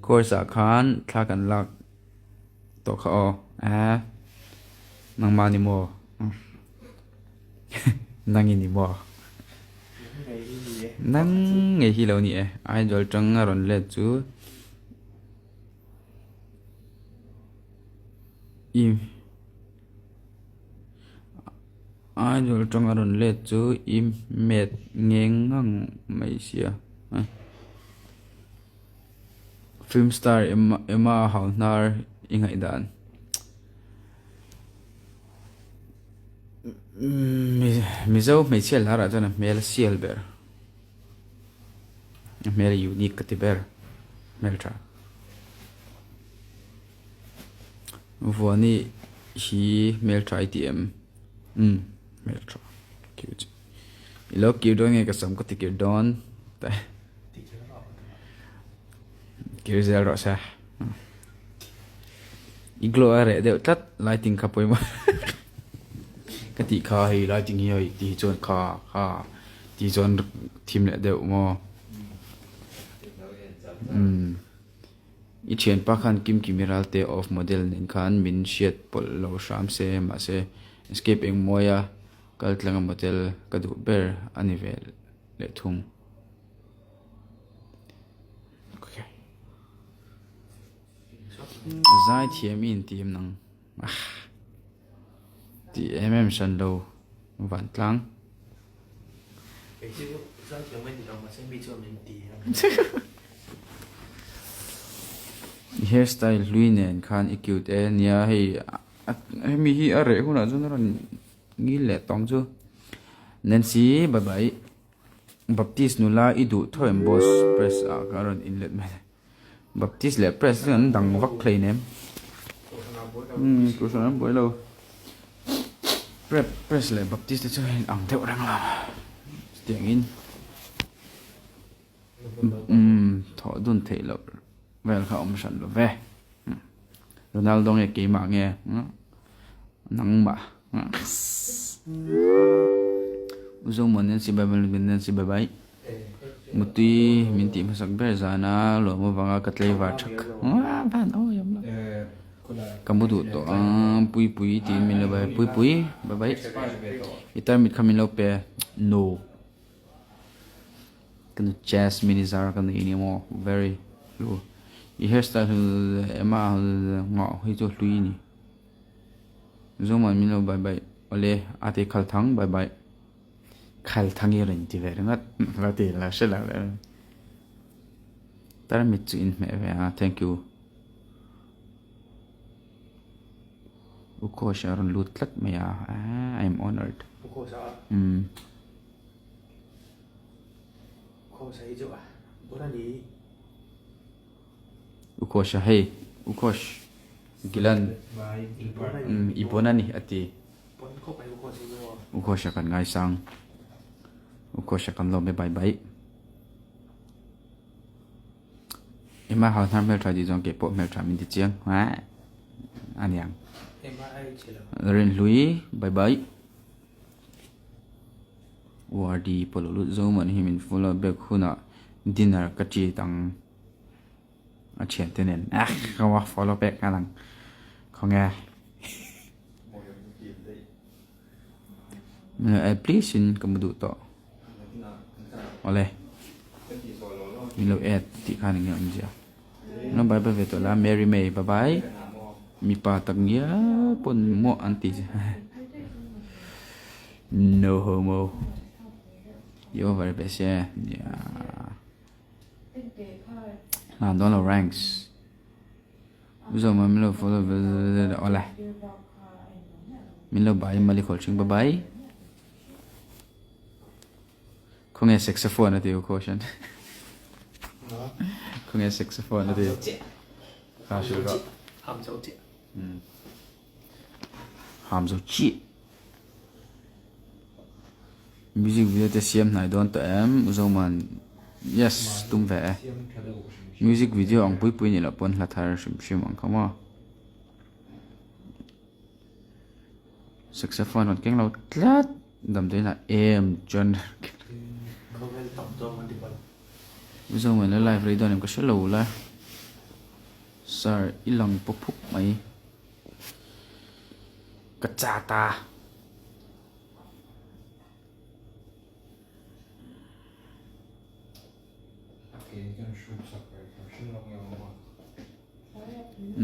Course ah khan thla kan lak tawh kha aw eh nangmah ni maw nang i ni maw nang ngei hi lo ni e idol tang a rawn let chu i Idol tang a rawn let chu i met ngeng ngang mai sia. Film star Emma Emma Hauhnar i ngaihdan. Mizo hmeichhia lar ah chuan a hmel a sial ber. A hmel a unique ka ti ber. Hmeltha. Vuani hi hmeltha i ti em? Umm hmeltha cute. I lo kir dawn nge ka sam ka ti kir dawn te. Kir zel rawh se. I glow a reh deuh tlat lighting kha pawimawh ka tih kha hei lighting hi hei tih hi chuan kha kha tih chuan thim leh deuh maw. Umm. I thianpa khan Kim Kimi Ralte of model nen khan min hriat pawlh lo hram se, mahse Escape Engmawia kal tlanga model ka duh ber a ni ve leh thung. Zai thiam i inti em nang? Ti em em hran lo vantlang. Kei chu zaithiam ka ni lo mahse mi chuan min ti a. I hairstyle hlui nen khan i cute e nia hei hemi hi a reh hunah chuan a rawn ngil leh tawng chu. Nancy bye bye Baptist nula i duh tho em boss press ah ka rawn inlet mai. Baptist leh Press chu an dang vak hlei nem. Umm kohhran an buai lo. Prep Press leh Baptist te chu in ang deuh reng lo. Chutiang in umm thawh dun theih loh vel kha awm hran lo ve. Ronaldo nge keimah nge nangmah. U Zomuan Nancy bye bye Nancy bye bye. Mutui min tih hmasak ber zana lawm avanga ka tlaivar thak van awi awm lo ka mu duh tawh ang puipui tiin min lo bye puipui bye bye i tarmit kha min lo pe no ka nu Jasmine i zar ka nei ania maw very lu i hairstyle hi ema ngah hi chu hlui a ni Zoman min lo bye bye awle a ti khal thang bye bye. Khal thang i rawn ti ve ringawt la ti la hre lo le. Tarmit chu in hmeh ve a thank you. Ukhosh a rawn lut tlat mai a I am honored. Ukhosh a? Umm. Ukhosh hi chu a bon a ni. Ukhosh a hei Ukhosh Gilan i bon a ni a ti. Ukhawsha kan ngaisang. Ukhawsha kan lawm e bai bai. Emma hau hnar hmeltha tih chuan keipawh hmeltha min ti chiang. Aniang. Rinhlui bye bye. URD pawh lo lut zo man hi min follow back hunah dinner ka treat ang. A thiante nen ah ka va follow back nghal ang. Khawnge. Please in ka mu duh tawh. Awle. Min lo add tih khan enge awmzia. No bye bye ve tawh la Mary May bye bye. Mipa tak ngial pawn muah an ti che. No homo. I over ve se. Yeah. Hlan dawn lo ranks. Zawm min lo follow ve awle. Min lo bai mali khawl hring bye bye. Khawnge saxophone a ti u khaw hian. Khawnge saxophone a ti. Kha hrilh rawh. Ham zo chiah. Ham zo chiah. Music video te siam hnai dawn tawh em? U Zoman, Yes, tum ve e. Music video ang pui pui nih loh pawn hla thar hrim hrim ang kha maw. Saxophone rawn keng lo tlat damdawiin ah em chuan U Zoman la live rei dawn em ka hre lo la. Sir i lang paw phuk mai. Ka chat a.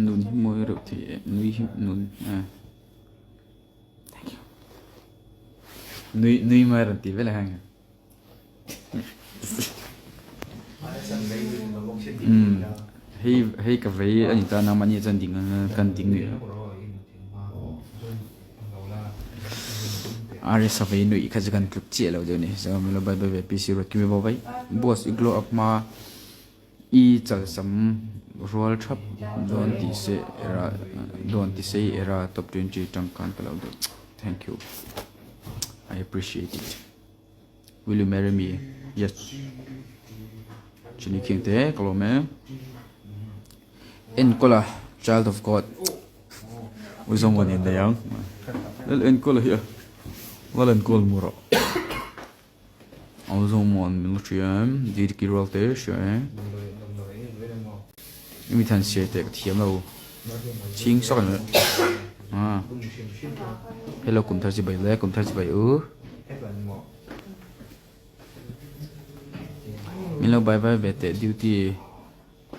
Nun hi mawi reuh thei e nui hi nun eh thank you nui nui mai rawn ti vel ang umm hei hei ka vei a ni ta na mahni chuan ding ang kan ding nuih RS a vei nuih kha chu kan tluk chiah lo deuh a ni chuan milo bye bye ve PC ruat kimi bo vai boss i glow up hma. I chalsam rual thap dawn tih se era dawn ti sei era top 20 tangkan ka lo deuh thank you I appreciate it will you marry me yes chini khing te ka lawm e enkawl a child of god u zawng in nei ang lal enkawl a hi a lal enkawl mu rawh. Aw zawng maw an min la hria em diki rual te hria e mi than siai teh ka thiam lo chhing sak an a hello kum thar chibai le kum thar chibai u min lo bye bye ve teh duty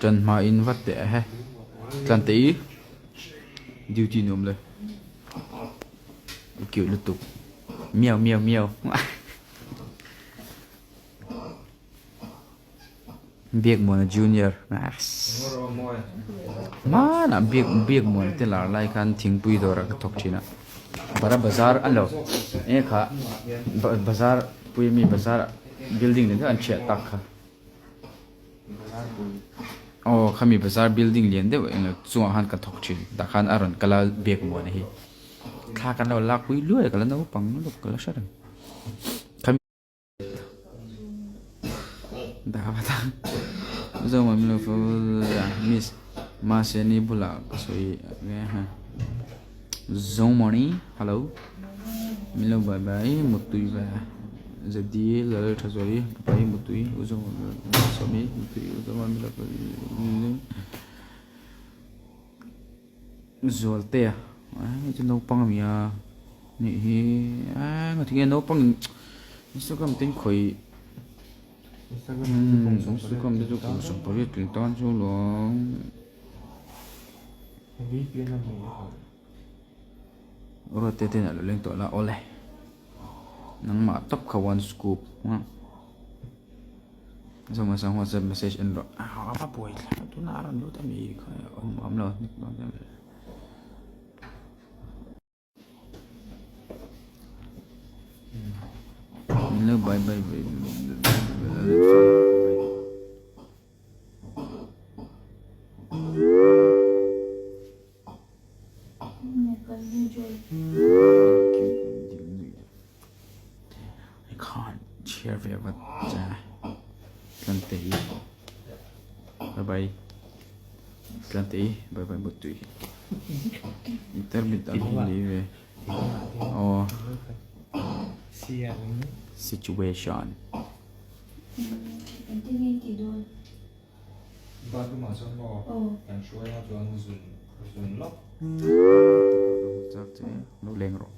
tan hma in vat teh a he tlan teh i duty nuam le cute lutuk miau miau miau Biakmuana junior hmanah biak biakmuana te lar lai khan thingpui dawrah ka thawk thin a bara bazar a lo eng kha bazar pui ami bazar building lian deuh an thiah tak kha. Aw khami bazar building lian deuh englo chungah khan ka thawk thin tah khan a rawn kal a biak muan hi thla kan lo lak pui luai ka la naupang lutuk ka la hre reng khami dah vat a zawng awm lo fo miss mahse ni bulah ka sawi nge ha Zomani hello min lo bye bye mutui ve zadi lal tha zawih pai mutui u Zomi mutui u Zoma min lo Zualtea hei chu naupang a ni a nih hi eng a tinge naupang in Instagram te in khawih Instagram te chu kum 18 tling tan chu lawng. Ruat te ten a lo leng tawh la awle nangmah tawp kha one scoop zawng sang whatsapp message en rawh a va buai thlak tuna a rawn lut ami kha awm awm lo Hello bye bye bye. I can't share ve vat che Tlante hi bye bye Tlante hi bye bye mutui Intermit ang hi lei ve aw Situation. Lo leng rawh.